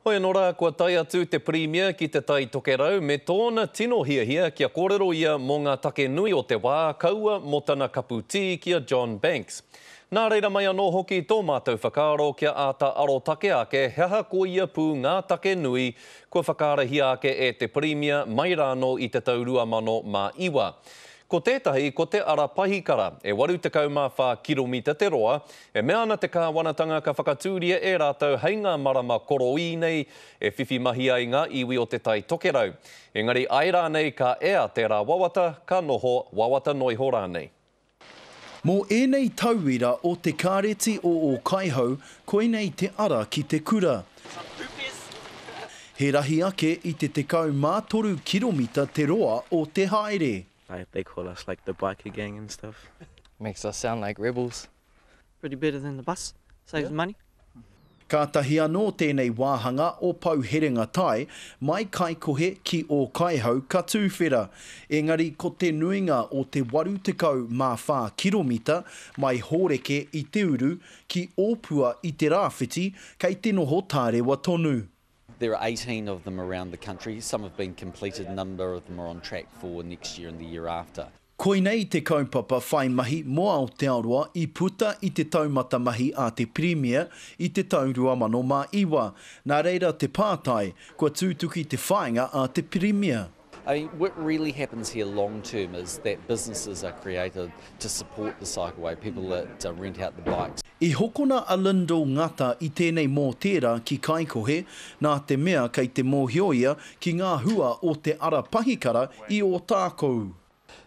Hoi anō rā, kua tae atu te Pirimia ki Te Tai Tokerau me tōna tino hiahia kia kōrero ia mō ngā take nui o te wā, kaua mō tana kapu tī ki a John Banks. Nā reira mai anō hoki tō mātou whakaaro kia āta arotake ake he aha koia pū ngā take nui kua whakaarahia ake e te Pirimia mai rānō i te tau 2009. Ko tētahi ko te ara pahikara, e 84 kiromita te roa, e mea ana te kāwanatanga ka whakatūria e rātou hei ngā marama koroī nei e whiwhi mahi ai ngā iwi o Te Tai Tokerau. Engari āe rānei ka ea tērā wawata, ka noho wawata noiho rānei. Mō ēnei tauira o Te Kāreti o Ōkaihau, koinei te ara ki te kura. He rahi ake i te 13 kiromita te roa o te haere. Like they call us like the biker gang and stuff. Makes us sound like rebels. Pretty better than the bus, saves money. Kātahi anō tēnei wāhanga o Pouherenga Tai mai Kaikohe ki Ōkaihau ka tūwhera, engari ko te nuinga o te 84 kiromita mai Hōreke i te uru ki Ōpua i te rāwhiti kei te noho tārewa tonu. There are 18 of them around the country, some have been completed, a number of them are on track for next year and the year after. Koinei te kaupapa whai mahi mō Aotearoa i puta i te taumata mahi a te Pirimia i te tau 2009. Nā reira te pātai, kua tūtuki te whāinga a te Pirimia? I mean, what really happens here long term is that businesses are created to support the cycleway, people that uh, rent out the bikes. I hokona a Lyndall Ngata i tēnei mōtēra ki Kaikohe, nā te mea kei te mōhio ia ki ngā hua o te ara pahikara i Ōtākou.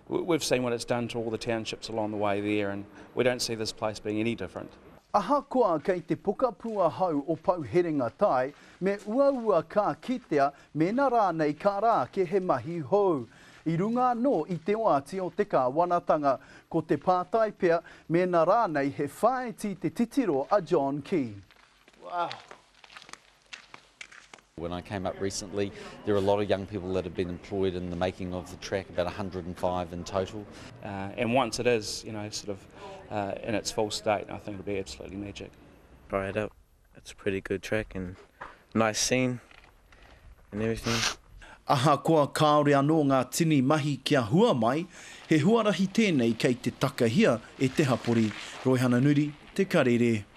We've seen what it's done to all the townships along the way there and we don't see this place being any different. Ahakoa kei te pokapū ahau o Pouherenga Tai, me uaua ka kitea mēnā rānei ka rā ake he mahi hou. I runga anō i te oati o te kāwanatanga, ko te pātai pea mēnā rānei he whāiti te titiro a John Key. Wow. When I came up recently, there are a lot of young people that have been employed in the making of the track, about 105 in total. Uh, and once it is, you know, sort of uh, in its full state, I think it'll be absolutely magic. Try it out. It's a pretty good track and nice scene and everything. Ahakoa kāore anō ngā tini mahi kia hua mai, he huarahi tēnei kei te takahia e te hapori. Roihana Nuri, Te Karere.